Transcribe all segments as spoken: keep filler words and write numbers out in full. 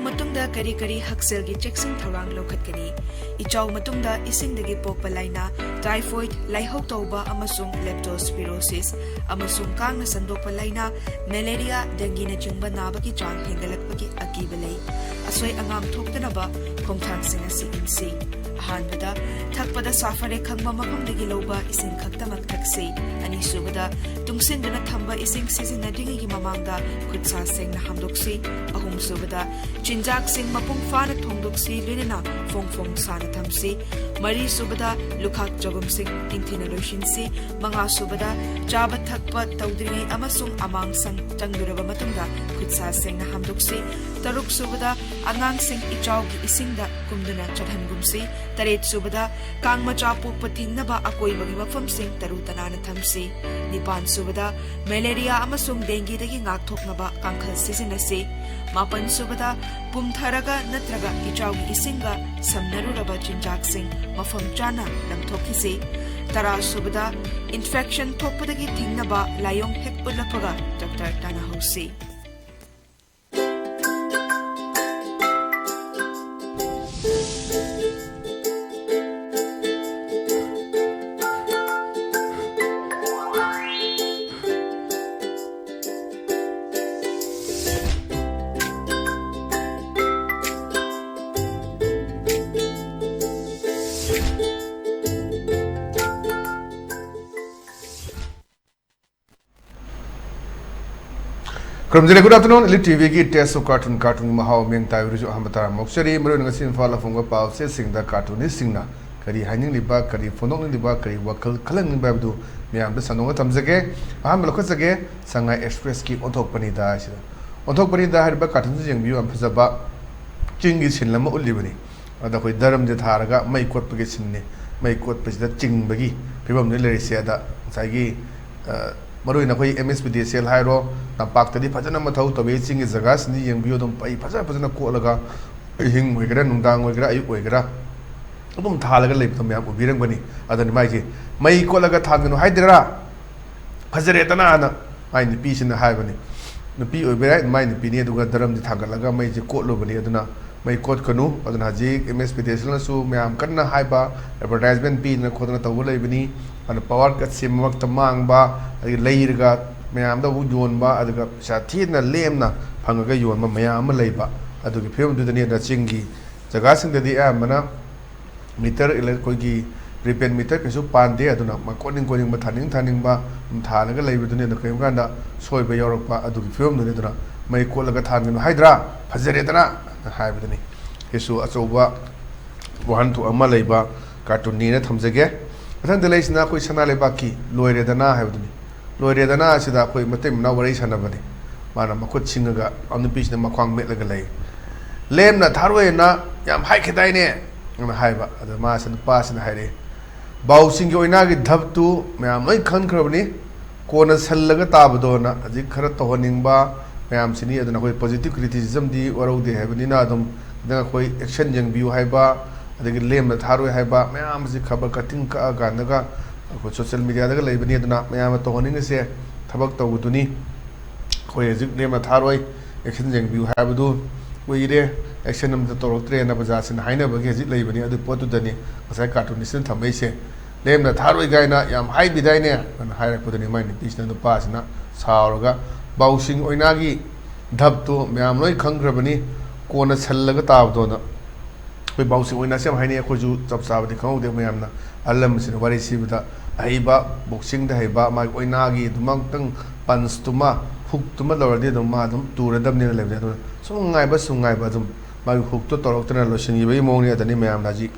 ꯃꯇꯨꯡꯗ ꯀꯔꯤ ꯀꯔꯤ ꯍꯛꯁꯦꯜꯒꯤ ꯆꯦꯛꯁꯤꯟ ꯊꯧꯔꯥꯡ ꯂꯧꯈꯠꯀꯅꯤ? ꯏꯆꯥꯎ ꯃꯇꯨꯡꯗ ꯏꯁꯤꯡꯗꯒꯤ ꯄꯣꯛꯄ ꯂꯥꯏꯅꯥ, ꯇꯥꯏꯐꯣꯏꯗ, ꯂꯥꯏꯍꯧ ꯇꯧꯕ ꯑꯃꯁꯨꯡ leptospirosis ꯑꯃꯁꯨꯡ ꯀꯥꯡꯅ ꯁꯟꯗꯣꯛꯄ ꯂꯥꯏꯅꯥ, ꯃꯦꯂꯦꯔꯤꯌꯥ, ꯗꯦꯡꯒꯤꯅꯆꯤꯡꯕ ꯅꯥꯕꯒꯤ ꯆꯥꯡ ꯍꯦꯟꯒꯠꯂꯛꯄꯒꯤ ꯑꯀꯤꯕ ꯂꯩ꯫ ꯑꯁꯣꯏ ꯑꯉꯥꯝ ꯊꯣꯛꯇꯅꯕ ꯈꯣꯡꯊꯥꯡꯁꯤꯡ ꯑꯁꯤ ꯏꯟꯁꯤ꯫ ꯑꯍꯥꯟꯕꯗ, ꯊꯛꯄꯗ ꯁꯥꯐꯔꯦ ꯈꯪꯕ ꯃꯐꯝꯗꯒꯤ ꯂꯧꯕ ꯏꯁꯤꯡ ꯈꯛꯇꯃꯛ ꯊꯛꯁꯤ꯫ ꯑꯅꯤꯁꯨꯕꯗ, ꯇꯨꯡꯁꯤꯟꯗꯨꯅ ꯊꯝꯕ ꯏꯁꯤꯡ ꯁꯤꯖꯤꯟꯅꯗ꯭ꯔꯤꯉꯩꯒꯤ ꯃꯃꯥꯡꯗ ꯈꯨꯠ ꯁꯥ ꯁꯦꯡꯅ ꯍꯥꯝꯗꯣꯛꯁꯤ꯫ ꯑꯍꯨꯝꯁꯨꯕꯗ, ꯆꯤꯟꯖꯥꯛꯁꯤꯡ ꯃꯄꯨꯡ ꯐꯥꯅ ꯊꯣꯡꯗꯣꯛꯁꯤ, ꯂꯣꯏꯅꯅ ꯐꯣꯡ ꯐꯣꯡ ꯁꯥꯅ ꯊꯝꯁꯤ꯫ ꯃꯔꯤꯁꯨꯕꯗ, ꯂꯨꯈꯥꯛ ꯆꯒꯨꯝꯁꯤꯡ ꯅꯤꯡꯊꯤꯅ ꯂꯣꯏꯁꯤꯟꯁꯤ꯫ ꯃꯉꯥꯁꯨꯕꯗ, ꯆꯥꯕ ꯊꯛꯄ ꯇꯧꯗ꯭ꯔꯤꯉꯩ ꯑꯃꯁꯨꯡ ꯑꯃꯥꯡ ꯁꯪ ꯆꯪꯂꯨꯔꯕ ꯃꯇꯨꯡꯗ ꯈꯨꯠ ꯁꯥ ꯁꯦꯡꯅ ꯍꯥꯝꯗꯣꯛꯁꯤ꯫ ꯇꯔꯨꯛꯁꯨꯕꯗ, ꯑꯉꯥꯡꯁꯤꯡ ꯏꯆꯥꯎꯒꯤ ꯏꯁꯤꯡꯗ ꯀꯨꯝꯗꯨꯅ ꯆꯠꯍꯟꯒꯨꯝꯁꯤ꯫ ꯇꯔꯦꯠꯁꯨꯕꯗ, ꯀꯥꯡ ꯃꯆꯥ ꯄꯣꯛꯄ ꯊꯤꯡꯅꯕ ꯑꯀꯣꯏꯕꯒꯤ ꯃꯐꯝꯁꯤꯡ ꯇꯔꯨ ꯇꯅꯥꯟꯅ ꯊꯝꯁꯤ꯫ ꯅꯤꯄꯥꯟꯁꯨꯕꯗ, ꯃꯦꯂꯦꯔꯤꯌꯥ ꯑꯃꯁꯨꯡ ꯗꯦꯡꯒꯤꯗꯒꯤ ꯉꯥꯛꯊꯣꯛꯅꯕ ꯀꯥꯡꯈꯜ ꯁꯤꯖꯤꯟꯅꯁꯤ꯫ ꯃꯥꯄꯟꯁꯨꯕꯗ, ꯄꯨꯝꯊꯔꯒ ꯅꯠꯇ꯭ꯔꯒ ꯏꯆꯥꯎꯒꯤ ꯏꯁꯤꯡꯒ ꯁꯝꯅꯔꯨꯔꯕ ꯆꯤꯟꯖꯥꯛꯁꯤꯡ ꯃꯐꯝ ꯆꯥꯅ ꯂꯪꯊꯣꯛꯈꯤꯁꯤ꯫ ꯇꯔꯥꯁꯨꯕꯗ, ꯏꯟꯐꯦꯛꯁꯟ ꯊꯣꯛꯄꯗꯒꯤ ꯊꯤꯡꯅꯕ ꯂꯥꯏꯑꯣꯡ ꯍꯦꯛ ꯎꯠꯂꯛꯄꯒ ꯗꯣꯛꯇꯔ ꯇꯥꯟꯅꯍꯧꯁꯤ꯫ ꯈꯨꯔꯨꯝꯖꯔꯤ꯫ Good afternoon, Elite ꯇꯤ ꯚꯤꯒꯤ Taste of Cartoon, cartoonꯒꯤ ꯃꯍꯥꯎ ꯃꯤꯌꯦꯡ ꯇꯥꯕꯤꯔꯤꯁꯨ ꯑꯍꯥꯟꯕ ꯇꯔꯥꯝ ꯑꯣꯛꯆꯔꯤ꯫ ꯃꯔꯨꯑꯣꯏꯅ ꯉꯁꯤ ꯏꯝꯐꯥꯜ ꯑꯐꯣꯡꯕ ꯄꯥꯎꯆꯦꯁꯤꯡꯗ cartoonistꯁꯤꯡꯅ ꯀꯔꯤ ꯍꯥꯏꯅꯤꯡꯂꯤꯕ, ꯀꯔꯤ ꯐꯣꯡꯗꯣꯛꯅꯤꯡꯂꯤꯕ, ꯀꯔꯤ ꯋꯥꯈꯜ ꯈꯜꯍꯟꯅꯤꯡꯕ ꯍꯥꯏꯕꯗꯨ ꯃꯌꯥꯝꯗ ꯁꯟꯗꯣꯛꯅ ꯊꯝꯖꯒꯦ꯫ ꯑꯍꯥꯟꯕ ꯂꯧꯈꯠꯆꯒꯦ, ꯁꯉꯥꯏ ꯑꯦꯛꯁꯄ꯭ꯔꯦꯁꯀꯤ ꯑꯣꯟꯊꯣꯛꯄꯅꯤꯗ ꯍꯥꯏꯁꯤꯗ꯫ ꯑꯣꯟꯊꯣꯛꯄꯅꯤꯗ ꯍꯥꯏꯔꯤꯕ cartoonꯁꯤ ꯌꯦꯡꯕꯤꯌꯨ, ꯌꯥꯝ ꯐꯖꯕ ꯆꯤꯡꯒꯤ scene ꯑꯃ ꯎꯠꯂꯤꯕꯅꯤ꯫ ꯑꯗ ꯑꯩꯈꯣꯏ ꯗ꯭ꯔꯝꯁꯦ ꯊꯥꯔꯒ ꯃꯩ ꯀꯣꯠꯄꯒꯤ sceneꯅꯤ꯫ ꯃꯩ ꯀꯣꯠꯄꯁꯤꯗ ꯆꯤꯡꯕꯒꯤ ꯐꯤꯕꯝꯗ ꯂꯩꯔꯤꯁꯦ꯫ ꯑꯗ ꯉꯁꯥꯏꯒꯤ, ꯑ, ꯃꯔꯨꯑꯣꯏꯅ ꯑꯩꯈꯣꯏ M S P D S L ꯍꯥꯏꯔꯣ, ꯇꯝꯄꯥꯛꯇꯗꯤ ꯐꯖꯅ ꯃꯊꯧ ꯇꯧꯏ꯫ ꯆꯤꯡꯒꯤ ꯖꯒꯥꯁꯤꯡꯗꯤ ꯌꯦꯡꯕꯤꯌꯨ, ꯑꯗꯨꯝ ꯃꯩ ꯐꯖ ꯐꯖꯅ ꯀꯣꯠꯂꯒ ꯑꯍꯤꯡ ꯑꯣꯏꯒꯦꯔꯥ, ꯅꯨꯡꯗꯥꯡ ꯑꯣꯏꯒꯦꯔꯥ, ꯑꯌꯨꯛ ꯑꯣꯏꯒꯦꯔꯥ, ꯑꯗꯨꯝ ꯊꯥꯜꯂꯒ ꯂꯩꯕꯗꯣ ꯃꯌꯥꯝ ꯎꯕꯤꯔꯝꯒꯅꯤ꯫ ꯑꯗꯨꯅ ꯃꯥꯏꯁꯦ ꯃꯩ ꯀꯣꯠꯂꯒ ꯊꯥꯟꯒꯅꯨ ꯍꯥꯏꯗꯣꯏꯔꯥ? ꯐꯖꯔꯦꯗꯅꯥꯅ ꯃꯥꯏ ꯅꯨꯄꯤꯁꯤꯅ ꯍꯥꯏꯕꯅꯤ꯫ ꯅꯨꯄꯤ ꯑꯣꯏꯕ ꯌꯥꯏ, ꯃꯥꯏ ꯅꯨꯄꯤꯅꯤ, ꯑꯗꯨꯒ ꯙꯔꯝꯗꯤ ꯊꯥꯡꯒꯠꯂꯒ ꯃꯩꯁꯦ ꯀꯣꯠꯂꯨꯕꯅꯤ꯫ ꯑꯗꯨꯅ ꯃꯩ ꯀꯣꯠꯀꯅꯨ꯫ ꯑꯗꯨꯅ ꯍꯧꯖꯤꯛ ꯑꯦꯝ ꯑꯦꯁ ꯄꯤꯇꯦꯁꯅꯁꯨ ꯃꯌꯥꯝ ꯀꯟꯅ ꯍꯥꯏꯕ, ꯑꯦꯗꯚꯔꯇꯥꯏꯖꯃꯦꯟ ꯄꯤꯗꯅ ꯈꯣꯠꯇꯅ ꯇꯧꯕ ꯂꯩꯕꯅꯤ꯫ ꯑꯗꯨꯅ ꯄꯋꯥꯔ ꯀꯠꯁꯦ ꯃꯔꯛꯇ ꯃꯥꯡꯕ, ꯑꯗꯒꯤ ꯂꯩꯔꯒ ꯃꯌꯥꯝꯗ ꯑꯃꯨꯛ ꯌꯣꯟꯕ, ꯑꯗꯨꯒ ꯄꯩꯁꯥ ꯊꯤꯅ ꯂꯦꯝꯅ ꯐꯪꯉꯒ ꯌꯣꯟꯕ ꯃꯌꯥꯝ ꯑꯃ ꯂꯩꯕ, ꯑꯗꯨꯒꯤ ꯐꯤꯕꯝꯗꯨꯗꯅꯤ꯫ ꯑꯗꯨꯅ ꯆꯤꯡꯒꯤ ꯖꯒꯥꯁꯤꯡꯗꯗꯤ ꯑꯌꯥꯝꯕꯅ ꯃꯤꯇꯔ ꯏꯂꯦꯛ-, ꯑꯩꯈꯣꯏꯒꯤ ꯄ꯭ꯔꯤꯄꯦꯗ ꯃꯤꯇꯔ ꯀꯩꯁꯨ ꯄꯥꯟꯗꯦ꯫ ꯑꯗꯨꯅ ꯃ-, ꯀꯣꯠꯅꯤꯡ ꯀꯣꯠꯅꯤꯡꯕ, ꯊꯥꯅꯤꯡ ꯊꯥꯅꯤꯡꯕ ꯑꯗꯨꯝ ꯊꯥꯜꯂꯒ ꯂꯩꯕꯗꯨꯅꯤ꯫ ꯑꯗꯣ ꯀꯔꯤꯒꯨꯝꯕ ꯀꯥꯟꯗ ꯁꯣꯏꯕ ꯌꯥꯎꯔꯛꯄ, ꯑꯗꯨꯒꯤ ꯐꯤꯕꯝꯗꯨꯅꯤ꯫ ꯑꯗꯨꯅ ꯃꯩ ꯀꯣꯠꯂꯒ ꯊꯥꯟꯒꯅꯨ ꯍꯥꯏꯗ꯭ꯔꯥ, ꯐꯖꯔꯦꯗꯅ ꯍꯥꯏꯕꯗꯨꯅꯤ꯫ ꯁꯤꯁꯨ ꯑꯆꯧꯕ ꯋꯥꯍꯟꯊꯣꯛ ꯑꯃ ꯂꯩꯕ ꯀꯥꯔꯇꯨꯟꯅꯤꯅ ꯊꯝꯖꯒꯦ꯫ ꯃꯊꯪꯗ ꯂꯩꯁꯤꯅ ꯑꯩꯈꯣꯏ ꯁꯅꯥ ꯂꯩꯕꯥꯛꯀꯤ "ꯂꯣꯏꯔꯦꯗꯅ" ꯍꯥꯏꯕꯗꯨꯅꯤ꯫ "ꯂꯣꯏꯔꯦꯗꯅ" ꯑꯁꯤꯗ ꯑꯩꯈꯣꯏ ꯃꯇꯩ ꯃꯅꯥꯎ ꯋꯥꯔꯤ ꯁꯥꯟꯅꯕꯅꯤ꯫ ꯃꯥꯅ ꯃꯈꯨꯠ ꯁꯤꯡꯉꯒ ꯅꯨꯄꯤꯁꯤꯅ ꯃꯈ꯭ꯋꯥꯡ ꯃꯦꯠꯂꯒ ꯂꯩ꯫ "ꯂꯦꯝꯅ ꯊꯥꯔꯣꯏꯅ ꯌꯥꯝ ꯍꯥꯏꯈꯤꯗꯥꯏꯅꯦ?" ꯑꯅ ꯍꯥꯏꯕ꯫ ꯑꯗ ꯃꯥꯁꯤ, ꯅꯨꯄꯥꯁꯤꯅ ꯍꯥꯏꯔꯛꯑꯦ, "ꯕꯥꯎꯁꯤꯡꯒꯤ ꯑꯣꯏꯅꯥꯒꯤ ꯙꯞꯇꯨ ꯃꯌꯥꯝ ꯂꯣꯏ ꯈꯪꯈ꯭ꯔꯕꯅꯤ, ꯀꯣꯟꯅ ꯁꯜꯂꯒ ꯇꯥꯕꯗꯣꯅ" ꯍꯧꯖꯤꯛ ꯈꯔ ꯇꯧꯍꯟꯅꯤꯡꯕ ꯃꯌꯥꯝꯁꯤꯅꯤ꯫ ꯑꯗꯨꯅ ꯑꯩꯈꯣꯏ ꯄꯣꯖꯤꯇꯤꯚ ꯀ꯭ꯔꯤꯇꯤꯁꯤꯖꯝꯗꯤ ꯋꯥꯔꯧꯗꯦ ꯍꯥꯏꯕꯅꯤꯅ ꯑꯗꯨꯝ ꯈꯤꯇꯪ ꯑꯩꯈꯣꯏ ꯑꯦꯛꯁꯟ ꯌꯦꯡꯕꯤꯌꯨ ꯍꯥꯏꯕ, ꯑꯗꯒꯤ ꯂꯦꯝꯅ ꯊꯥꯔꯣꯏ ꯍꯥꯏꯕ ꯃꯌꯥꯝꯁꯤ ꯈꯕꯔ ꯀꯠꯇꯤꯡ ꯀꯛꯑꯀꯥꯟꯗꯒ ꯑꯩꯈꯣꯏ ꯁꯣꯁꯤꯌꯦꯜ ꯃꯦꯗꯤꯌꯥꯗꯒ ꯂꯩꯕꯅꯤ꯫ ꯑꯗꯨꯅ ꯃꯌꯥꯝꯅ ꯇꯧꯍꯟꯅꯤꯡꯉꯤꯁꯦ ꯊꯕꯛ ꯇꯧꯕꯗꯨꯅꯤ꯫ ꯑꯩꯈꯣꯏ ꯍꯧꯖꯤꯛ ꯂꯦꯝꯅ ꯊꯥꯔꯣꯏ, ꯑꯦꯛꯁꯟ ꯌꯦꯡꯕꯤꯌꯨ ꯍꯥꯏꯕꯗꯨ ꯀꯨꯏꯔꯦ, ꯑꯦꯛꯁꯟ ꯑꯃꯇ ꯇꯧꯔꯛꯇ꯭ꯔꯦꯅ ꯄ꯭ꯔꯖꯥꯁꯤꯡꯅ ꯍꯥꯏꯅꯕꯒꯤ ꯍꯧꯖꯤꯛ ꯂꯩꯕꯅꯤ꯫ ꯑꯗꯨ ꯄꯣꯠꯇꯨꯗꯅꯤ ꯉꯁꯥꯏ ꯀꯥꯔꯇꯨꯟꯅꯤꯁꯅ ꯊꯝꯃꯛꯏꯁꯦ꯫ "ꯂꯦꯝꯅ ꯊꯥꯔꯣꯏ ꯀꯥꯏꯅ ꯌꯥꯝ ꯍꯥꯏꯕꯤꯗꯥꯏꯅꯦ?" ꯑꯅ ꯍꯥꯏꯔꯛꯄꯗꯨꯅꯤ ꯃꯥꯏ ꯅꯨꯄꯤꯁꯤꯅ ꯅꯨꯄꯥꯁꯤꯅ ꯁꯥꯎꯔꯒ, "ꯕꯥꯎꯁꯤꯡ ꯑꯣꯏꯅꯥꯒꯤ ꯙꯞꯇꯨ ꯃꯌꯥꯝ ꯂꯣꯏ ꯈꯪꯈ꯭ꯔꯕꯅꯤ, ꯀꯣꯟꯅ ꯁꯜꯂꯒ ꯇꯥꯕꯗꯣꯅ"꯫ ꯑꯩꯈꯣꯏ ꯕꯥꯎꯁꯤꯡ ꯑꯣꯏꯅꯥꯁꯦ ꯌꯥꯝ ꯍꯥꯏꯅꯩ, ꯑꯩꯈꯣꯏꯁꯨ ꯆꯞ ꯆꯥꯕꯗꯤ ꯈꯪꯍꯧꯗꯦ꯫ ꯃꯌꯥꯝꯅ ꯑꯍꯜ ꯂꯃꯟꯁꯤꯡꯅ ꯋꯥꯔꯤ ꯁꯤꯕꯗ ꯑꯍꯩꯕ, ꯕꯣꯛꯁꯤꯡꯗ ꯍꯩꯕ, ꯃꯥꯒꯤ ꯑꯣꯏꯅꯥꯒꯤ ꯑꯗꯨꯃꯛꯇꯪ ꯄꯟꯁꯇꯨꯃ, ꯍꯨꯛꯇꯨꯃ ꯂꯧꯔꯗꯤ ꯑꯗꯨꯝ ꯃꯥ ꯑꯗꯨꯝ ꯇꯨꯔꯗꯕꯅꯦꯅ ꯂꯩꯕꯅꯦ꯫ ꯑꯗꯨꯅ ꯁꯨꯝ ꯉꯥꯏꯕ, ꯁꯨꯝ ꯉꯥꯏꯕ, ꯑꯗꯨꯝ ꯃꯥꯒꯤ ꯍꯨꯛꯇꯣ ꯇꯧꯔꯛꯇꯅ ꯂꯣꯏꯁꯤꯟꯈꯤꯕꯒꯤ ꯃꯑꯣꯡꯅꯤ꯫ ꯑꯗꯅꯤ ꯃꯌꯥꯝꯅ ꯍꯧꯖꯤꯛ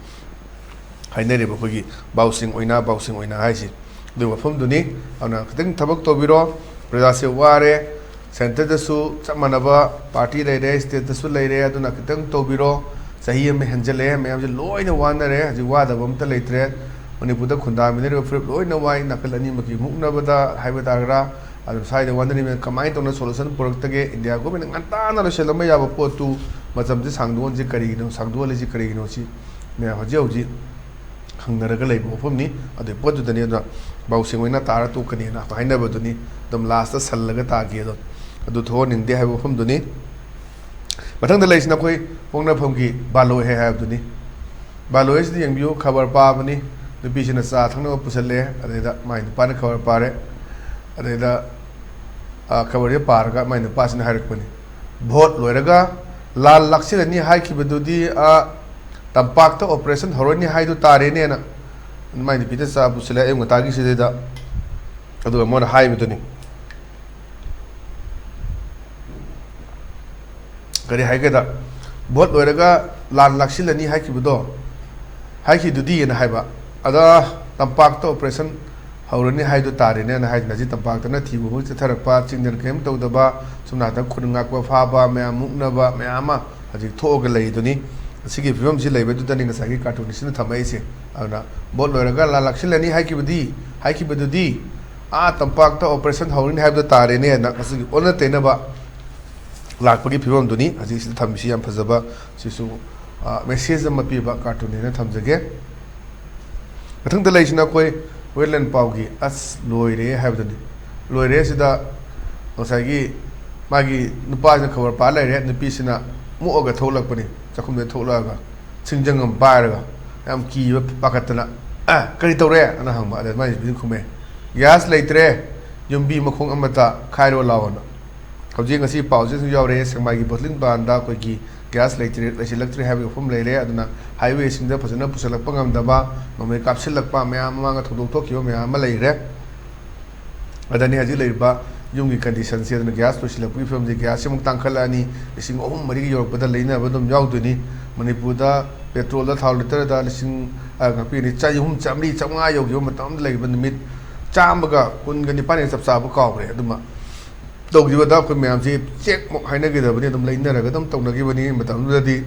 ꯍꯥꯏꯅꯔꯤꯕ ꯑꯩꯈꯣꯏꯒꯤ ꯕꯥꯎꯁꯤꯡ ꯑꯣꯏꯅꯥ, ꯕꯥꯎꯁꯤꯡ ꯑꯣꯏꯅꯥ ꯍꯥꯏꯁꯤ꯫ ꯑꯗꯨꯒꯤ ꯃꯐꯝꯗꯨꯅꯤ꯫ ꯑꯗꯨꯅ ꯈꯤꯇꯪ ꯊꯕꯛ ꯇꯧꯕꯤꯔꯣ꯫ ꯄ꯭ꯔꯖꯥꯁꯦ ꯋꯥꯔꯦ꯫ ꯁꯦꯟꯇꯔꯗꯁꯨ ꯆꯞ ꯃꯥꯟꯅꯕ ꯄꯥꯔꯇꯤ ꯂꯩꯔꯦ, ꯁ꯭ꯇꯦꯠꯇꯁꯨ ꯂꯩꯔꯦ꯫ ꯑꯗꯨꯅ ꯈꯤꯇꯪ ꯇꯧꯕꯤꯔꯣ꯫ ꯆꯍꯤ ꯑꯃ ꯍꯦꯟꯖꯜꯂꯛꯑꯦ, ꯃꯌꯥꯝꯁꯦ ꯂꯣꯏꯅ ꯋꯥꯅꯔꯦ꯫ ꯍꯧꯖꯤꯛ ꯋꯥꯗꯕ ꯑꯝꯇ ꯂꯩꯇ꯭ꯔꯦ꯫ ꯃꯅꯤꯄꯨꯔꯗ ꯈꯨꯟꯗꯥꯃꯤꯟꯅꯔꯤꯕ ꯐꯨꯔꯨꯞ ꯂꯣꯏꯅ ꯋꯥꯏ꯫ ꯅꯥꯀꯜ ꯑꯅꯤꯃꯛꯀꯤ ꯃꯨꯛꯅꯕꯗ ꯍꯥꯏꯕ ꯇꯥꯒ꯭ꯔꯥ? ꯑꯗꯨꯝ ꯁ꯭ꯋꯥꯏꯗ ꯋꯥꯅꯔꯤꯕꯅ ꯀꯃꯥꯏꯅ ꯇꯧꯅ ꯁꯣꯂꯨꯁꯟ ꯄꯨꯔꯛꯇꯒꯦ? ꯏꯟꯗꯤꯌꯥ ꯒꯣꯔꯃꯦꯟꯅ ꯉꯟꯇꯥꯅ ꯂꯣꯏꯁꯤꯜꯂꯝꯕ ꯌꯥꯕ ꯄꯣꯠꯇꯨ ꯃꯇꯝꯁꯦ ꯁꯥꯡꯗꯣꯛꯍꯟꯁꯤ ꯀꯔꯤꯒꯤꯅꯣ, ꯁꯥꯡꯗꯣꯛꯍꯜꯂꯤꯁꯤ ꯀꯔꯤꯒꯤꯅꯣ? ꯁꯤ ꯃꯌꯥꯝ ꯍꯧꯖꯤꯛ ꯍꯧꯖꯤꯛ ꯍꯪꯅꯔꯒ ꯂꯩꯕ ꯋꯥꯐꯝꯅꯤ꯫ ꯑꯗꯨꯒꯤ ꯄꯣꯠꯇꯨꯗꯅꯤ꯫ ꯑꯗꯨꯅ ꯕꯥꯎꯁꯤꯡ ꯑꯣꯏꯅ ꯇꯥꯔ ꯇꯣꯛꯀꯅꯤꯅ ꯑꯩꯈꯣꯏ ꯍꯥꯏꯅꯕꯗꯨꯅꯤ꯫ ꯑꯗꯨꯝ ꯂꯥꯁꯇ ꯁꯜꯂꯒ ꯇꯥꯈꯤ꯫ ꯑꯗꯣ ꯑꯗꯨ ꯊꯣꯛꯍꯟꯅꯤꯡꯗꯦ ꯍꯥꯏꯕ ꯋꯥꯐꯝꯗꯨꯅꯤ꯫ ꯃꯊꯪꯗ ꯂꯩꯔꯤꯁꯤꯅ ꯑꯩꯈꯣꯏ ꯄꯣꯛꯅꯐꯝꯒꯤ ꯕꯥꯂꯣꯏ ꯍꯥꯏ ꯍꯥꯏꯕꯗꯨꯅꯤ꯫ ꯕꯥꯂꯣꯏ ꯑꯁꯤꯗ ꯌꯦꯡꯕꯤꯌꯨ, ꯈꯕꯔ ꯄꯥꯕꯅꯤ꯫ ꯅꯨꯄꯤꯁꯤꯅ ꯆꯥ ꯊꯛꯅꯕ ꯄꯨꯁꯜꯂꯛꯑꯦ꯫ ꯑꯗꯩꯗ ꯃꯥꯏ ꯅꯨꯄꯥꯅ ꯈꯕꯔ ꯄꯥꯔꯦ꯫ ꯑꯗꯩꯗ, ꯑ, ꯈꯕꯔꯁꯦ ꯄꯥꯔꯒ ꯃꯥꯏ ꯅꯨꯄꯥꯁꯤꯅ ꯍꯥꯏꯔꯛꯄꯅꯤ, "ꯚꯣꯠ ꯂꯣꯏꯔꯒ ꯂꯥꯟ ꯂꯥꯛꯁꯤꯜꯂꯅꯤ ꯍꯥꯏꯈꯤꯕꯗꯨꯗꯤ, ꯑ, ꯇꯝꯄꯥꯛꯇ operation ꯍꯧꯔꯅꯤ ꯍꯥꯏꯗꯨ ꯇꯥꯔꯦꯅꯦꯅ"꯫ ꯃꯥꯏ ꯅꯨꯄꯤꯗ ꯆꯥ ꯄꯨꯁꯤꯜꯂꯦ ꯑꯌꯨꯛ ꯉꯟꯇꯥꯒꯤꯁꯤꯗꯩꯗ꯫ ꯑꯗꯨꯒ ꯃꯉꯣꯟꯗ ꯍꯥꯏꯕꯗꯨꯅꯤ, ꯀꯔꯤ ꯍꯥꯏꯒꯦꯗ, "ꯚꯣꯠ ꯂꯣꯏꯔꯒ ꯂꯥꯟ ꯂꯥꯛꯁꯤꯜꯂꯅꯤ ꯍꯥꯏꯈꯤꯕꯗꯣ, ꯍꯥꯏꯈꯤꯗꯨꯗꯤꯅ" ꯍꯥꯏꯕ꯫ "ꯑꯗ ꯇꯝꯄꯥꯛꯇ operation ꯍꯧꯔꯅꯤ ꯍꯥꯏꯗꯨ ꯇꯥꯔꯦꯅꯦꯅ" ꯍꯥꯏꯗꯅ ꯍꯧꯖꯤꯛ ꯇꯝꯄꯥꯛꯇꯅ ꯊꯤꯕ ꯍꯧꯕ ꯆꯠꯊꯔꯛꯄ, ꯆꯤꯡꯗꯅ ꯀꯔꯤꯝ ꯇꯧꯗꯕ, ꯁꯣꯝ ꯅꯥꯀꯟꯗ ꯈꯨꯟ ꯉꯥꯛꯄ ꯐꯥꯕ ꯃꯌꯥꯝ, ꯃꯨꯛꯅꯕ ꯃꯌꯥꯝ ꯑꯃ ꯍꯧꯖꯤꯛ ꯊꯣꯛꯑꯒ ꯂꯩꯗꯨꯅꯤ꯫ ꯑꯁꯤꯒꯤ ꯐꯤꯕꯝꯁꯤ ꯂꯩꯕꯗꯨꯗꯅꯤ ꯉꯁꯥꯏꯒꯤ cartoonistꯁꯤꯅ ꯊꯝꯃꯛꯏꯁꯦ꯫ ꯑꯗꯨꯅ "ꯚꯣꯠ ꯂꯣꯏꯔꯒ ꯂꯥꯟ ꯂꯥꯛꯁꯤꯜꯂꯅꯤ ꯍꯥꯏꯈꯤꯕꯗꯤ, ꯍꯥꯏꯈꯤꯕꯗꯨꯗꯤ, ꯑꯥ ꯇꯝꯄꯥꯛꯇ operation ꯍꯧꯔꯅꯤ ꯍꯥꯏꯕꯗꯨ ꯇꯥꯔꯦꯅꯦꯅ" ꯉꯁꯤꯒꯤ ꯑꯣꯟꯅ ꯇꯩꯅꯕ ꯂꯥꯛꯄꯒꯤ ꯐꯤꯕꯝꯗꯨꯅꯤ ꯍꯧꯖꯤꯛ ꯁꯤꯗ ꯊꯝꯃꯤꯁꯤ꯫ ꯌꯥꯝ ꯐꯖꯕ, ꯁꯤꯁꯨ, ꯑ, message ꯑꯃ ꯄꯤꯕ cartoonꯅꯦꯅ ꯊꯝꯖꯒꯦ꯫ ꯃꯊꯪꯗ ꯂꯩꯔꯤꯁꯤꯅ ꯑꯩꯈꯣꯏ ꯋꯦꯠꯂꯦꯟ ꯄꯥꯎꯒꯤ "ꯑꯁ ꯂꯣꯏꯔꯦ" ꯍꯥꯏꯕꯗꯨꯅꯤ꯫ ꯂꯣꯏꯔꯦ ꯁꯤꯗ ꯉꯁꯥꯏꯒꯤ ꯃꯥꯒꯤ ꯅꯨꯄꯥꯁꯤꯅ ꯈꯕꯔ ꯄꯥ ꯂꯩꯔꯦ, ꯅꯨꯄꯤꯁꯤꯅ ꯃꯣꯛꯑꯒ ꯊꯣꯛꯂꯛꯄꯅꯤ, ꯆꯥꯛꯈꯨꯝꯗ ꯊꯣꯛꯂꯛꯑꯒ ꯁꯤꯡꯖꯪ ꯑꯃ ꯄꯥꯏꯔꯒ ꯌꯥꯝ ꯀꯤꯕ ꯄꯥꯈꯠꯇꯅ, "ꯑ, ꯀꯔꯤ ꯇꯧꯔꯦ?" ꯑꯅ ꯍꯪꯕ꯫ ꯑꯗ ꯃꯥꯏ ꯅꯨꯄꯤꯅ ꯈꯨꯝꯃꯦ, "ꯒ꯭ꯌꯥꯁ ꯂꯩꯇ꯭ꯔꯦ, ꯌꯨꯝꯕꯤ ꯃꯈꯣꯡ ꯑꯃꯇ ꯈꯥꯏꯔꯣ ꯂꯥꯎꯑꯣꯅ"꯫ ꯍꯧꯖꯤꯛ ꯉꯁꯤ ꯄꯥꯎꯁꯤꯁꯨ ꯌꯥꯎꯔꯦ, ꯁꯦꯛꯃꯥꯏꯒꯤ bottling plantꯗ ꯑꯩꯈꯣꯏꯒꯤ ꯒ꯭ꯌꯥꯁ ꯂꯩꯇ꯭ꯔꯦ, ꯂꯩꯁꯤꯜꯂꯛꯇ꯭ꯔꯦ ꯍꯥꯏꯕꯒꯤ ꯋꯥꯐꯝ ꯂꯩꯔꯦ꯫ ꯑꯗꯨꯅ highwayꯁꯤꯡꯗ ꯐꯖꯅ ꯄꯨꯁꯤꯜꯂꯛꯄ ꯉꯝꯗꯕ, ꯅꯣꯡꯃꯩ ꯀꯥꯞꯁꯤꯜꯂꯛꯄ, ꯃꯌꯥꯝ ꯃꯃꯥꯡꯗ ꯊꯧꯗꯣꯛ ꯊꯣꯛꯈꯤꯕ ꯃꯌꯥꯝ ꯑꯃ ꯂꯩꯔꯦ꯫ ꯑꯗꯅꯤ ꯍꯧꯖꯤꯛ ꯂꯩꯔꯤꯕ ꯌꯨꯝꯒꯤ conditionꯁꯦ꯫ ꯑꯗꯨꯅ ꯒ꯭ꯌꯥꯁ ꯂꯣꯏꯁꯤꯜꯂꯛꯄꯒꯤ ꯐꯤꯕꯝꯁꯦ, ꯒ꯭ꯌꯥꯁꯁꯤ ꯑꯃꯨꯛ ꯇꯥꯡꯈꯠꯂꯛꯑꯅꯤ, ꯂꯤꯁꯤꯡ ꯑꯍꯨꯝ ꯃꯔꯤꯒ ꯌꯧꯔꯛꯄꯗ ꯂꯩꯅꯕ ꯑꯗꯨꯝ ꯌꯥꯎꯗꯣꯏꯅꯤ꯫ ꯃꯅꯤꯄꯨꯔꯗ petrolꯗ ꯊꯥꯎ litre ꯂꯤꯁꯤꯡ, ꯑ, ꯉꯥꯛꯄꯤꯒꯅꯤ, ꯆꯍꯨꯝ, ꯆꯥꯝꯃꯔꯤ, ꯆꯥꯝꯃꯉꯥ ꯌꯧꯈꯤꯕ ꯃꯇꯝ ꯑꯃꯗ ꯂꯩꯈꯤꯕ ꯅꯨꯃꯤꯠ ꯆꯥꯝꯃꯒ ꯀꯨꯟꯒ ꯅꯤꯄꯥꯟ ꯆꯞ ꯆꯥꯕ ꯀꯥꯎꯈ꯭ꯔꯦ꯫ ꯑꯗꯨꯃ ꯇꯧꯈꯤꯕꯗ ꯑꯩꯈꯣꯏ ꯃꯌꯥꯝꯁꯤ ꯆꯦꯛꯃꯨꯛ ꯍꯥꯏꯅꯈꯤꯗꯕꯅꯤ, ꯑꯗꯨꯝ ꯂꯩꯅꯔꯒ ꯑꯗꯨꯝ ꯇꯧꯅꯈꯤꯕꯅꯤ꯫ ꯃꯇꯝꯗꯨꯗꯗꯤ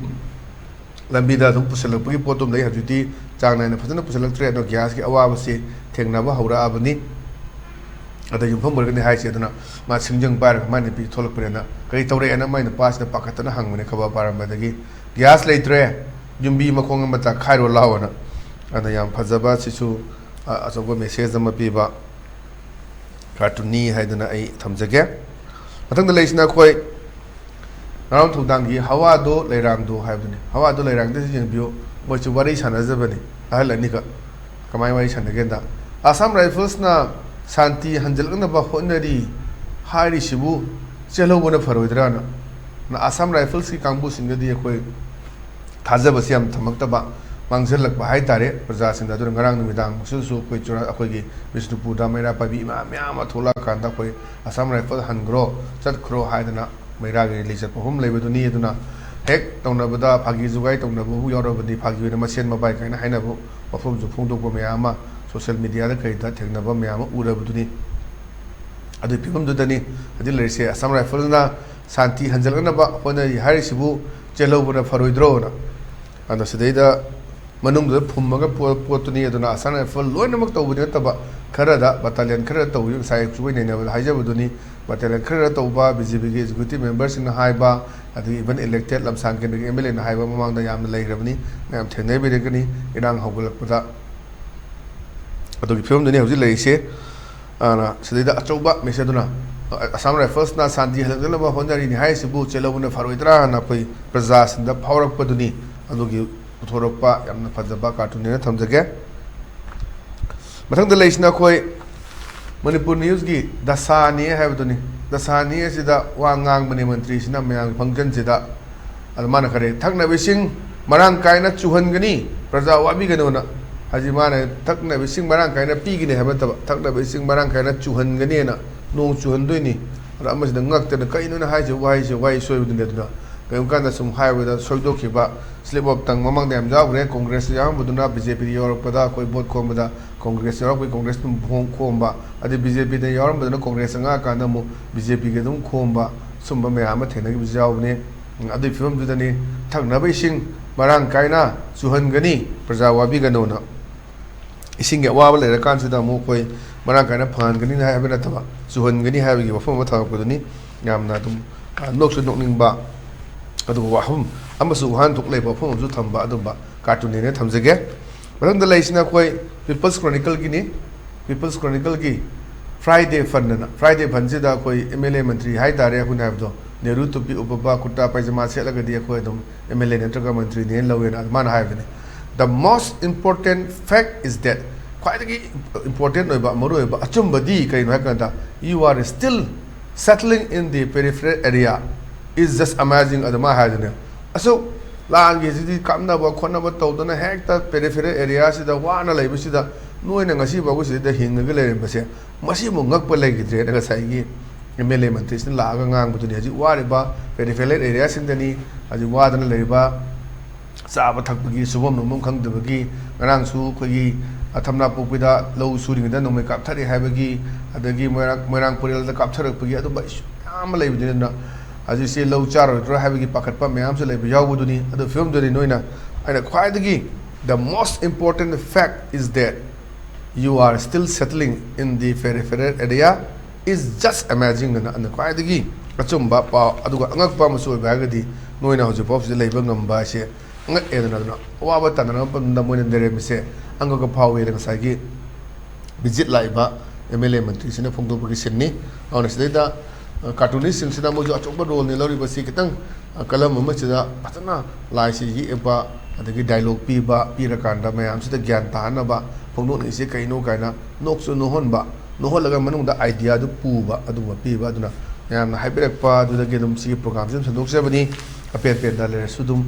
ꯂꯝꯕꯤꯗ ꯑꯗꯨꯝ ꯄꯨꯁꯤꯜꯂꯛꯄꯒꯤ ꯄꯣꯠꯇꯨꯝ ꯂꯩ, ꯍꯧꯖꯤꯛꯇꯤ ꯆꯥꯡ ꯅꯥꯏꯅ ꯐꯖꯅ ꯄꯨꯁꯤꯜꯂꯛꯇ꯭ꯔꯦ꯫ ꯑꯗꯣ ꯒ꯭ꯌꯥꯁꯀꯤ ꯑꯋꯥꯕꯁꯤ ꯊꯦꯡꯅꯕ ꯍꯧꯔꯛꯑꯕꯅꯤ꯫ ꯑꯗ ꯌꯨꯝꯐꯝ ꯑꯣꯏꯔꯒꯅꯤ ꯍꯥꯏꯁꯦ꯫ ꯑꯗꯨꯅ ꯃꯥ ꯁꯤꯡꯖꯪ ꯄꯥꯏꯔꯒ ꯃꯥꯏ ꯅꯨꯄꯤ ꯊꯣꯛꯂꯛꯄꯅꯤꯅ, "ꯀꯔꯤ ꯇꯧꯔꯛꯑꯦꯅ?" ꯃꯥꯏ ꯅꯨꯄꯥꯁꯤꯗ ꯄꯥꯈꯠꯇꯅ ꯍꯪꯕꯅꯦ ꯈꯕꯔ ꯄꯥꯔꯝꯕꯗꯒꯤ꯫ "ꯒ꯭ꯌꯥꯁ ꯂꯩꯇ꯭ꯔꯦ, ꯌꯨꯝꯕꯤ ꯃꯈꯣꯡ ꯑꯃ ꯇꯛꯈꯥꯏꯔꯣ ꯂꯥꯎꯑꯣꯅ"꯫ ꯑꯗ ꯌꯥꯝ ꯐꯖꯕ, ꯁꯤꯁꯨ, ꯑ, ꯑꯆꯧꯕ message ꯑꯃ ꯄꯤꯕ cartoonꯅꯤ ꯍꯥꯏꯗꯨꯅ ꯑꯩ ꯊꯝꯖꯒꯦ꯫ ꯃꯊꯪꯗ ꯂꯩꯔꯤꯁꯤꯅ ꯑꯩꯈꯣꯏ ꯅꯥꯔꯣꯝ ꯊꯧꯗꯥꯡꯒꯤ ꯍꯋꯥꯗꯣ ꯂꯩꯔꯥꯡꯗꯣ ꯍꯥꯏꯕꯗꯨꯅꯤ꯫ ꯍꯋꯥꯗꯣ ꯂꯩꯔꯥꯡꯗꯁꯨ ꯌꯦꯡꯕꯤꯌꯨ, ꯃꯣꯏꯁꯨ ꯋꯥꯔꯤ ꯁꯥꯟꯅꯖꯕꯅꯤ ꯑꯍꯜ ꯑꯅꯤꯈꯛ꯫ ꯀꯃꯥꯏꯅ ꯋꯥꯔꯤ ꯁꯥꯟꯅꯒꯦꯗ, "ꯑꯁꯥꯝ ꯔꯥꯏꯐꯜꯁꯅ ꯁꯥꯟꯇꯤ ꯍꯟꯖꯤꯜꯂꯛꯅꯕ ꯍꯣꯠꯅꯔꯤ ꯍꯥꯏꯔꯤꯁꯤꯕꯨ ꯆꯦꯜꯍꯧꯕꯅ ꯐꯔꯣꯏꯗ꯭ꯔꯥꯅ?" ꯑꯁꯥꯝ ꯔꯥꯏꯐꯜꯁꯀꯤ ꯀꯥꯡꯕꯨꯁꯤꯡꯗꯗꯤ ꯑꯩꯈꯣꯏ ꯊꯥꯖꯕꯁꯤ ꯌꯥꯝ ꯊꯝꯃꯛꯇꯕ, ꯃꯥꯡꯁꯤꯜꯂꯛꯄ ꯍꯥꯏꯇꯥꯔꯦ ꯄ꯭ꯔꯖꯥꯁꯤꯡꯗ꯫ ꯑꯗꯨꯅ ꯉꯔꯥꯡ ꯅꯨꯃꯤꯗꯥꯡꯁꯨ ꯑꯩꯈꯣꯏ ꯆꯨꯔꯥ-, ꯑꯩꯈꯣꯏꯒꯤ ꯕꯤꯁꯅꯨꯄꯨꯔꯗ ꯃꯩꯔꯥ ꯄꯥꯏꯕꯤ ꯏꯃꯥ ꯃꯌꯥꯝ ꯑꯃ ꯊꯣꯛꯂꯛꯑꯀꯥꯟꯗ ꯑꯩꯈꯣꯏ ꯑꯁꯥꯝ ꯔꯥꯏꯐꯜ ꯍꯟꯈ꯭ꯔꯣ, ꯆꯠꯈ꯭ꯔꯣ ꯍꯥꯏꯗꯅ ꯃꯩꯔꯥꯒꯤ ꯂꯤꯆꯠ ꯃꯐꯝ ꯂꯩꯕꯗꯨꯅꯤ꯫ ꯑꯗꯨꯅ ꯍꯦꯛ ꯇꯧꯅꯕꯗ ꯐꯥꯒꯤ ꯖꯨꯒꯥꯏ ꯇꯧꯅꯕꯕꯨ ꯌꯥꯎꯔꯕꯗꯤ ꯐꯥꯒꯤ ꯑꯣꯏꯅ ꯃꯁꯦꯟ ꯃꯕꯥꯏ ꯀꯥꯏꯅ ꯍꯥꯏꯅꯕ ꯋꯥꯐꯝꯁꯨ ꯐꯣꯡꯗꯣꯛꯄ ꯃꯌꯥꯝ ꯑꯃ ꯁꯣꯁꯤꯌꯦꯜ ꯃꯤꯗꯤꯌꯥꯗ ꯀꯩꯗ ꯊꯦꯡꯅꯕ ꯃꯌꯥꯝ ꯑꯃ ꯎꯔꯕꯗꯨꯅꯤ꯫ ꯑꯗꯨꯒꯤ ꯐꯤꯕꯝꯗꯨꯗꯅꯤ ꯍꯧꯖꯤꯛ ꯂꯩꯔꯤꯁꯦ꯫ ꯑꯁꯥꯝ ꯔꯥꯏꯐꯜꯅ ꯁꯥꯟꯇꯤ ꯍꯟꯖꯤꯜꯂꯛꯅꯕ ꯍꯣꯠꯅꯔꯤ ꯍꯥꯏꯔꯤꯁꯤꯕꯨ ꯆꯦꯜꯍꯧꯕꯅ ꯐꯔꯣꯏꯗ꯭ꯔꯣꯅ꯫ ꯑꯗꯣ ꯁꯤꯗꯩꯗ ꯃꯅꯨꯡꯗꯨꯗ ꯐꯨꯝꯃꯒ ꯄꯣ-, ꯄꯣꯠꯇꯨꯅꯤ꯫ ꯑꯗꯨꯅ ꯑꯁꯥꯝ ꯔꯥꯏꯐꯜ ꯂꯣꯏꯅꯃꯛ ꯇꯧꯕꯗꯤ ꯅꯠꯇꯕ, ꯈꯔꯗ, ꯕꯠꯇꯥꯂꯤꯌꯟ ꯈꯔ ꯇꯧꯏ꯫ ꯉꯁꯥꯏ ꯑꯌꯨꯛꯁꯨ ꯑꯩꯈꯣꯏ ꯅꯩꯅꯕꯗ ꯍꯥꯏꯖꯕꯗꯨꯅꯤ, ꯕꯠꯇꯥꯂꯤꯌꯟ ꯈꯔ ꯇꯧꯕ, ꯕꯤ ꯖꯦ ꯄꯤꯒꯤ ꯑꯦꯛꯖꯤꯀ꯭ꯌꯨꯇꯤꯚ ꯃꯦꯝꯕꯔꯁꯤꯡꯅ ꯍꯥꯏꯕ, ꯑꯗꯒꯤ ꯏꯚꯟ ꯏꯂꯦꯛꯇꯦꯗ ꯂꯝꯁꯥꯡ ꯀꯦꯟꯗ꯭ꯔꯒꯤ ꯑꯦꯝ ꯑꯦꯜ ꯑꯦꯅ ꯍꯥꯏꯕ ꯃꯃꯥꯡꯗ ꯌꯥꯝꯅ ꯂꯩꯈ꯭ꯔꯕꯅꯤ, ꯃꯌꯥꯝ ꯊꯦꯡꯅꯕꯤꯔꯒꯅꯤ ꯏꯔꯥꯡ ꯍꯧꯒꯠꯂꯛꯄꯗ꯫ ꯑꯗꯨꯒꯤ ꯐꯤꯕꯝꯗꯨꯅꯤ ꯍꯧꯖꯤꯛ ꯂꯩꯔꯤꯁꯦ꯫ ꯑꯗꯨꯅ ꯁꯤꯗꯩꯗ ꯑꯆꯧꯕ ꯃꯦꯁꯦꯖ ꯑꯗꯨꯅ, ꯑꯁꯥꯝ ꯔꯥꯏꯐꯜꯁꯅ ꯁꯥꯟꯇꯤ ꯍꯜꯂꯛꯅꯕ ꯍꯣꯠꯅꯔꯤꯅꯤ ꯍꯥꯏꯔꯤꯁꯤꯕꯨ ꯆꯦꯜꯍꯧꯕꯅ ꯐꯔꯣꯏꯗ꯭ꯔꯥꯅ ꯑꯩꯈꯣꯏ ꯄ꯭ꯔꯖꯥꯁꯤꯡꯗ ꯐꯥꯎꯔꯛꯄꯗꯨꯅꯤ꯫ ꯑꯗꯨꯒꯤ ꯄꯨꯊꯣꯔꯛꯄ ꯌꯥꯝꯅ ꯐꯖꯕ ꯀꯥꯔꯇꯨꯟꯅꯦꯅ ꯊꯝꯖꯒꯦ꯫ ꯃꯊꯪꯗ ꯂꯩꯔꯤꯁꯤꯅ ꯑꯩꯈꯣꯏ ꯃꯅꯤꯄꯨꯔ ꯅ꯭ꯌꯨꯁꯀꯤ ꯗꯁꯥꯅꯤ ꯍꯥꯏꯕꯗꯨꯅꯤ꯫ ꯗꯁꯥꯅꯤ ꯑꯁꯤꯗ ꯋꯥ ꯉꯥꯡꯕꯅꯦ ꯃꯟꯇ꯭ꯔꯤꯁꯤꯅ ꯃꯌꯥꯝꯒꯤ ꯐꯪꯁꯟꯁꯤꯗ꯫ ꯑꯗ ꯃꯥꯅ ꯀꯔꯤ, "ꯊꯛꯅꯕ ꯏꯁꯤꯡ ꯃꯔꯥꯡ ꯀꯥꯏꯅ ꯆꯨꯍꯟꯒꯅꯤ, ꯄ꯭ꯔꯖꯥ ꯋꯥꯕꯤꯒꯅꯨꯅ"꯫ ꯍꯥꯏꯁꯤ ꯃꯥꯅ ꯊꯛꯅꯕ ꯏꯁꯤꯡ ꯃꯔꯥꯡ ꯀꯥꯏꯅ ꯄꯤꯒꯅꯤ ꯍꯥꯏꯕ ꯅꯠꯇꯕ, ꯊꯛꯅꯕ ꯏꯁꯤꯡ ꯃꯔꯥꯡ ꯀꯥꯏꯅ ꯆꯨꯍꯟꯒꯅꯤꯅ, ꯅꯣꯡ ꯆꯨꯍꯟꯗꯣꯏꯅꯤ꯫ ꯑꯗ ꯑꯃꯁꯤꯅ ꯉꯛꯇꯅ, "ꯀꯩꯅꯣꯅ ꯍꯥꯏꯁꯦ, ꯋꯥꯍꯩꯁꯦ, ꯋꯥꯍꯩ ꯁꯣꯏꯕꯗꯨꯅꯦ"꯫ ꯑꯗꯨꯅ ꯀꯔꯤꯒꯨꯝꯕ ꯀꯥꯟꯗ ꯁꯨꯝ ꯍꯥꯏꯕꯗ ꯁꯣꯏꯗꯣꯛꯈꯤꯕ, slip of tongue ꯃꯃꯥꯡꯗ ꯌꯥꯝ ꯌꯥꯎꯈ꯭ꯔꯦ꯫ ꯀꯣꯡꯒ꯭ꯔꯦꯁꯇ ꯌꯥꯎꯔꯝꯕꯗꯨꯅ ꯕꯤ ꯖꯦ ꯄꯤꯗ ꯌꯥꯎꯔꯛꯄꯗ ꯑꯩꯈꯣꯏ ꯚꯣꯠ ꯈꯣꯝꯕꯗ ꯀꯣꯡꯒ꯭ꯔꯦꯁ ꯌꯥꯎꯔꯛꯄꯒꯤ ꯀꯣꯡꯒ꯭ꯔꯦꯁ ꯑꯗꯨꯝ ꯈꯣꯝ-, ꯈꯣꯝꯕ, ꯑꯗꯩ ꯕꯤ ꯖꯦ ꯄꯤꯗ ꯌꯥꯎꯔꯝꯕꯗꯨꯅ ꯀꯣꯡꯒ꯭ꯔꯦꯁ ꯆꯪꯉꯛꯑꯀꯥꯟꯗ ꯑꯃꯨꯛ ꯕꯤ ꯖꯦ ꯄꯤꯒꯤ ꯑꯗꯨꯝ ꯈꯣꯝꯕ, ꯁꯨꯝꯕ ꯃꯌꯥꯝ ꯑꯃ ꯊꯦꯡꯅꯈꯤꯕꯁꯨ ꯌꯥꯎꯕꯅꯤ꯫ ꯎꯝ, ꯑꯗꯨꯒꯤ ꯐꯤꯕꯝꯗꯨꯗꯅꯤ ꯊꯛꯅꯕ ꯏꯁꯤꯡ ꯃꯔꯥꯡ ꯀꯥꯏꯅ ꯆꯨꯍꯟꯒꯅꯤ, ꯄ꯭ꯔꯖꯥ ꯋꯥꯕꯤꯒꯅꯨꯅ꯫ ꯏꯁꯤꯡꯒꯤ ꯑꯋꯥꯕ ꯂꯩꯔꯀꯥꯟꯁꯤꯗ ꯑꯃꯨꯛ ꯑꯩꯈꯣꯏ ꯃꯔꯥꯡ ꯀꯥꯏꯅ ꯐꯪꯍꯟꯒꯅꯤ ꯍꯥꯏꯕ ꯅꯠꯇꯕ, ꯆꯨꯍꯟꯒꯅꯤ ꯍꯥꯏꯕꯒꯤ ꯋꯥꯐꯝ ꯑꯃ ꯊꯝꯃꯛꯄꯗꯨꯅꯤ꯫ ꯌꯥꯝꯅ ꯑꯗꯨꯝ, ꯑ, ꯅꯣꯛꯁꯨ ꯅꯣꯛꯅꯤꯡꯕ, ꯑꯗꯨꯒ ꯋꯥꯐꯝ ꯑꯃꯁꯨ ꯋꯥꯍꯟꯊꯣꯛ ꯂꯩꯕ ꯋꯥꯐꯝ ꯑꯃꯁꯨ ꯊꯝꯕ ꯑꯗꯨꯝꯕ ꯀꯥꯔꯇꯨꯟꯅꯦꯅ ꯊꯝꯖꯒꯦ꯫ ꯃꯊꯪꯗ ꯂꯩꯔꯤꯁꯤꯅ ꯑꯩꯈꯣꯏ ꯄꯤꯄꯜꯁ ꯀ꯭ꯔꯣꯅꯤꯀꯜꯒꯤꯅꯤ꯫ ꯄꯤꯄꯜꯁ ꯀ꯭ꯔꯣꯅꯤꯀꯜꯒꯤ Friday fund ꯑꯅ, Friday fund ꯁꯤꯗ ꯑꯩꯈꯣꯏ M L A ꯃꯟꯇ꯭ꯔꯤ ꯍꯥꯏꯇꯥꯔꯦ, ꯑꯩꯈꯣꯏꯅ ꯍꯥꯏꯕꯗꯣ, ꯅꯦꯍꯔꯨ ꯇꯨꯄꯤ ꯎꯞꯄꯕ, ꯀꯨꯔꯇꯥ ꯄꯥꯏꯖꯃꯥ ꯁꯦꯠꯂꯒꯗꯤ ꯑꯩꯈꯣꯏ ꯑꯗꯨꯝ M L A ꯅꯠꯇ꯭ꯔꯒ ꯃꯟꯇ꯭ꯔꯤꯅꯦꯅ ꯂꯧꯋꯦꯅ ꯃꯥꯅ ꯍꯥꯏꯕꯅꯤ꯫ The most important fact is that, ꯈ꯭ꯋꯥꯏꯗꯒꯤ important ꯑꯣꯏꯕ, ꯃꯔꯨꯑꯣꯏꯕ ꯑꯆꯨꯝꯕꯗꯤ ꯀꯔꯤꯅꯣ ꯍꯥꯏ ꯀꯥꯟꯗ, you are still settling in the peripheral area is just amazing ꯑꯗꯨꯃꯥꯏꯅ ꯍꯥꯏꯗꯨꯅꯦ꯫ ꯑꯁꯨꯛ ꯂꯥꯟꯒꯤꯁꯤꯗꯤ ꯀꯥꯞꯅꯕ ꯈꯣꯠꯅꯕ ꯇꯧꯗꯅ ꯍꯦꯛꯇ peripheral area ꯁꯤꯗ ꯋꯥꯅ ꯂꯩꯕꯁꯤꯗ, ꯅꯣꯏꯅ ꯉꯁꯤ ꯐꯥꯎꯕ ꯁꯤꯗ ꯍꯤꯡꯉꯒ ꯂꯩꯔꯝꯕꯁꯦ, ꯃꯁꯤꯃꯨꯛ ꯉꯛꯄ ꯂꯩꯈꯤꯗ꯭ꯔꯦꯅ ꯉꯁꯥꯏꯒꯤ M L A ꯃꯟꯇ꯭ꯔꯤꯁꯤꯅ ꯂꯥꯛꯑꯒ ꯉꯥꯡꯕꯗꯨꯅꯤ꯫ ꯍꯧꯖꯤꯛ ꯋꯥꯔꯤꯕ peripheral area ꯁꯤꯡꯗꯅꯤ, ꯍꯧꯖꯤꯛ ꯋꯥꯗꯅ ꯂꯩꯔꯤꯕ, ꯆꯥꯕ ꯊꯛꯄꯒꯤ ꯁꯨꯐꯝ ꯅꯣꯝꯐꯝ ꯈꯪꯗꯕꯒꯤ, ꯉꯔꯥꯡꯁꯨ ꯑꯩꯈꯣꯏꯒꯤ ꯊꯝꯅꯥꯄꯣꯛꯄꯤꯗ ꯂꯧ ꯁꯨꯔꯤꯉꯩꯗ ꯅꯣꯡꯃꯩ ꯀꯥꯞꯊꯔꯛꯑꯦ ꯍꯥꯏꯕꯒꯤ, ꯑꯗꯒꯤ ꯃꯣꯏꯔꯥꯡ, ꯃꯣꯏꯔꯥꯡ ꯄꯨꯔꯦꯜꯗ ꯀꯥꯞꯊꯔꯛꯄꯒꯤ, ꯑꯗꯨꯝꯕ issue ꯃꯌꯥꯝ ꯑꯃ ꯂꯩꯕꯅꯤꯅ, ꯍꯧꯖꯤꯛꯁꯦ ꯂꯧ ꯆꯥꯔꯣꯏꯗ꯭ꯔꯣ ꯍꯥꯏꯕꯒꯤ ꯄꯥꯈꯠꯄ ꯃꯌꯥꯝꯁꯨ ꯂꯩꯕ ꯌꯥꯎꯕꯗꯨꯅꯤ꯫ ꯑꯗꯨ ꯐꯤꯕꯝꯗꯨꯅꯤ ꯅꯣꯏꯅ, ꯑꯩꯅ ꯈ꯭ꯋꯥꯏꯗꯒꯤ, the most important fact is that you are still settling in the peripheral area is just amazing ꯑꯅ, ꯑꯗꯨꯅ ꯈ꯭ꯋꯥꯏꯗꯒꯤ ꯑꯆꯨꯝꯕ ꯄꯥꯎ, ꯑꯗꯨꯒ ꯑꯉꯛꯄ ꯑꯃꯁꯨ ꯑꯣꯏꯕ ꯍꯥꯏꯔꯒꯗꯤ, ꯅꯣꯏꯅ ꯍꯧꯖꯤꯛ ꯐꯥꯎꯕꯁꯤꯗ ꯂꯩꯕ ꯉꯝꯕ ꯍꯥꯏꯁꯦ ꯉꯛꯑꯦꯗꯅ꯫ ꯑꯗꯨꯅ ꯑꯋꯥꯕ ꯇꯥꯟꯅꯔꯛꯄ ꯃꯇꯝꯗ ꯃꯣꯏꯅ ꯂꯩꯔꯝꯃꯤꯁꯦ ꯑꯉꯛꯄ ꯐꯥꯎꯋꯦꯅ ꯉꯁꯥꯏꯒꯤ visit ꯂꯥꯛꯏꯕ M L A ꯃꯟꯇ꯭ꯔꯤꯁꯤꯅ ꯐꯣꯡꯗꯣꯛꯄꯒꯤ ꯁꯤꯟꯅꯤ꯫ ꯑꯗꯨꯅ ꯁꯤꯗꯩꯗ, ꯑ, cartoonist ꯁꯤꯡꯁꯤꯅ ꯃꯣꯏꯁꯨ ꯑꯆꯧꯕ role ꯅꯤ ꯂꯧꯔꯤꯕꯁꯤ꯫ ꯈꯤꯇꯪ, ꯑ, ꯀꯂꯝ ꯑꯃꯁꯤꯗ ꯐꯖꯅ ꯂꯥꯏꯁꯤ ꯌꯦꯛꯄ, ꯑꯗꯒꯤ dialogue ꯄꯤꯕ, ꯄꯤꯔꯀꯥꯟꯗ ꯃꯌꯥꯝꯁꯤꯗ ꯒ꯭ꯌꯥꯟ ꯇꯥꯍꯟꯅꯕ, ꯐꯣꯡꯗꯣꯛꯅꯤꯡꯉꯤꯁꯦ ꯀꯩꯅꯣ ꯀꯥꯏꯅ ꯅꯣꯛꯁꯨ ꯅꯣꯛꯍꯟꯕ, ꯅꯣꯛꯍꯜꯂꯒ ꯃꯅꯨꯡꯗ idea ꯗꯨ ꯄꯨꯕ, ꯑꯗꯨꯒꯨꯝꯕ ꯄꯤꯕ꯫ ꯑꯗꯨꯅ ꯃꯌꯥꯝꯅ ꯍꯥꯏꯕꯤꯔꯛꯄ ꯑꯗꯨꯗꯒꯤ ꯑꯗꯨꯝ ꯁꯤꯒꯤ program ꯁꯤ ꯑꯗꯨꯝ ꯁꯟꯗꯣꯛꯆꯕꯅꯤ꯫ ꯑꯄꯦꯟ ꯄꯦꯟꯗ ꯂꯩꯔꯁꯨ ꯑꯗꯨꯝ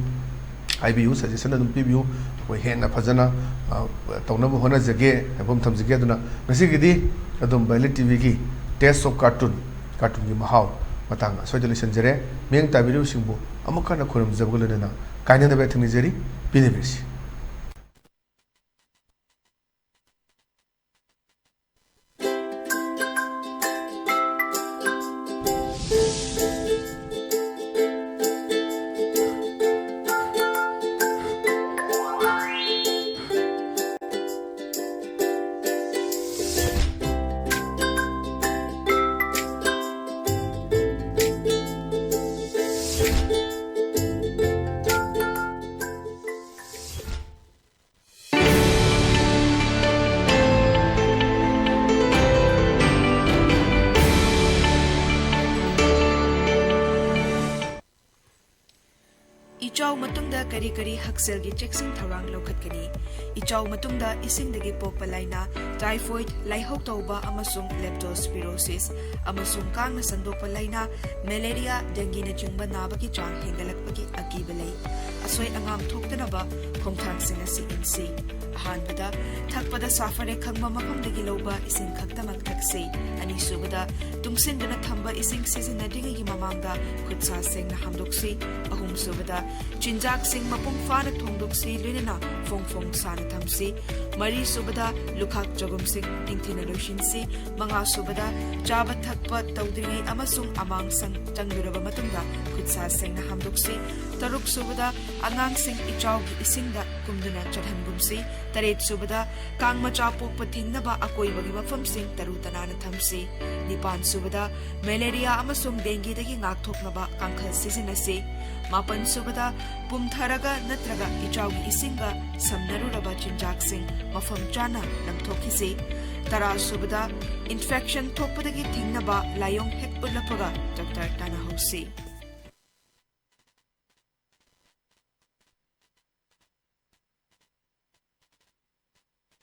ꯍꯥꯏꯕꯤꯌꯨ, suggestion ꯑꯗꯨꯝ ꯄꯤꯕꯤꯌꯨ꯫ ꯑꯩꯈꯣꯏ ꯍꯦꯟꯅ ꯐꯖꯅ, ꯑ, ꯇꯧꯅꯕ ꯍꯣꯠꯅꯖꯒꯦ, ꯍꯥꯏꯐꯝ ꯊꯝꯖꯒꯦ꯫ ꯑꯗꯨꯅ ꯉꯁꯤꯒꯤꯗꯤ ꯑꯗꯨꯝ ꯕꯥꯏꯂꯤ ꯇꯤ ꯚꯤꯒꯤ Taste of Cartoon, cartoon ꯒꯤ ꯃꯍꯥꯎ ꯃꯇꯥꯡ ꯑꯁ꯭ꯋꯥꯏꯗ ꯂꯣꯏꯁꯤꯟꯖꯔꯦ꯫ ꯃꯤꯠꯌꯦꯡ ꯇꯥꯕꯤꯔꯤꯕꯁꯤꯡꯕꯨ ꯑꯃꯨꯛ ꯍꯟꯅ ꯈꯨꯔꯨꯝꯖꯕꯒ ꯂꯣꯏꯅꯅ ꯀꯥꯏꯅꯗꯕ ꯌꯥꯊꯪ ꯅꯤꯖꯔꯤ꯫ ꯄꯤꯅꯕꯤꯔꯁꯤ꯫ ꯃꯇꯨꯡꯗ ꯀꯔꯤ ꯀꯔꯤ ꯍꯛꯁꯦꯜꯒꯤ ꯆꯦꯛꯁꯤꯟ ꯊꯧꯔꯥꯡ ꯂꯧꯈꯠꯀꯅꯤ? ꯏꯆꯥꯎ ꯃꯇꯨꯡꯗ ꯏꯁꯤꯡꯗꯒꯤ ꯄꯣꯛꯄ ꯂꯥꯏꯅꯥ, typhoid, ꯂꯥꯏꯍꯧ ꯇꯧꯕ ꯑꯃꯁꯨꯡ leptospirosis ꯑꯃꯁꯨꯡ ꯀꯥꯡꯅ ꯁꯟꯗꯣꯛꯄ ꯂꯥꯏꯅꯥ, malaria, dengueꯅꯆꯤꯡꯕ ꯅꯥꯕꯒꯤ ꯆꯥꯡ ꯍꯦꯟꯒꯠꯂꯛꯄꯒꯤ ꯑꯀꯤꯕ ꯂꯩ꯫ ꯑꯁꯣꯏ ꯑꯉꯥꯝ ꯊꯣꯛꯇꯅꯕ ꯈꯣꯡꯊꯥꯡꯁꯤꯡ ꯑꯁꯤ ꯏꯟꯁꯤ꯫ ꯑꯍꯥꯟꯕꯗ, ꯊꯛꯄꯗ ꯁꯥꯐꯔꯦ ꯈꯪꯕ ꯃꯐꯝꯗꯒꯤ ꯂꯧꯕ ꯏꯁꯤꯡ ꯈꯛꯇꯃꯛ ꯊꯛꯁꯤ꯫ ꯑꯅꯤꯁꯨꯕꯗ, ꯇꯨꯡꯁꯤꯟꯗꯨꯅ ꯊꯝꯕ ꯏꯁꯤꯡ ꯁꯤꯖꯤꯟꯅꯗ꯭ꯔꯤꯉꯩꯒꯤ ꯃꯃꯥꯡꯗ ꯈꯨꯠ ꯁꯥ ꯁꯦꯡꯅ ꯍꯥꯝꯗꯣꯛꯁꯤ꯫ ꯑꯍꯨꯝꯁꯨꯕꯗ, ꯆꯤꯟꯖꯥꯛꯁꯤꯡ ꯃꯄꯨꯡ ꯐꯥꯅ ꯊꯣꯡꯗꯣꯛꯁꯤ, ꯂꯣꯏꯅꯅ ꯐꯣꯡ ꯐꯣꯡ ꯁꯥꯅ ꯊꯝꯁꯤ꯫ ꯃꯔꯤꯁꯨꯕꯗ, ꯂꯨꯈꯥꯛ ꯆꯒꯨꯝꯁꯤꯡ ꯅꯤꯡꯊꯤꯅ ꯂꯣꯏꯁꯤꯟꯁꯤ꯫ ꯃꯉꯥꯁꯨꯕꯗ, ꯆꯥꯕ ꯊꯛꯄ ꯇꯧꯗ꯭ꯔꯤꯉꯩ ꯑꯃꯁꯨꯡ ꯑꯃꯥꯡ ꯁꯪ ꯆꯪꯂꯨꯔꯕ ꯃꯇꯨꯡꯗ ꯈꯨꯠ ꯁꯥ ꯁꯦꯡꯅ ꯍꯥꯝꯗꯣꯛꯁꯤ꯫ ꯇꯔꯨꯛꯁꯨꯕꯗ, ꯑꯉꯥꯡꯁꯤꯡ ꯏꯆꯥꯎꯒꯤ ꯏꯁꯤꯡꯗ ꯀꯨꯝꯗꯨꯅ ꯆꯠꯍꯟꯒꯨꯝꯁꯤ꯫ ꯇꯔꯦꯠꯁꯨꯕꯗ, ꯀꯥꯡ ꯃꯆꯥ ꯄꯣꯛꯄ ꯊꯤꯡꯅꯕ ꯑꯀꯣꯏꯕꯒꯤ ꯃꯐꯝꯁꯤꯡ ꯇꯔꯨ ꯇꯅꯥꯟꯅ ꯊꯝꯁꯤ꯫ ꯅꯤꯄꯥꯟꯁꯨꯕꯗ, malaria ꯑꯃꯁꯨꯡ dengueꯗꯒꯤ ꯉꯥꯛꯊꯣꯛꯅꯕ ꯀꯥꯡꯈꯜ ꯁꯤꯖꯤꯟꯅꯁꯤ꯫ ꯃꯥꯄꯟꯁꯨꯕꯗ, ꯄꯨꯝꯊꯔꯒ ꯅꯠꯇ꯭ꯔꯒ ꯏꯆꯥꯎꯒꯤ ꯏꯁꯤꯡꯒ ꯁꯝꯅꯔꯨꯔꯕ ꯆꯤꯟꯖꯥꯛꯁꯤꯡ ꯃꯐꯝ ꯆꯥꯅ ꯂꯪꯊꯣꯛꯈꯤꯁꯤ꯫ ꯇꯔꯥꯁꯨꯕꯗ, infection ꯊꯣꯛꯄꯗꯒꯤ ꯊꯤꯡꯅꯕ ꯂꯥꯏꯑꯣꯡ ꯍꯦꯛ ꯎꯠꯂꯛꯄꯒ ꯗꯣꯛꯇꯔ ꯇꯥꯟꯅꯍꯧꯁꯤ꯫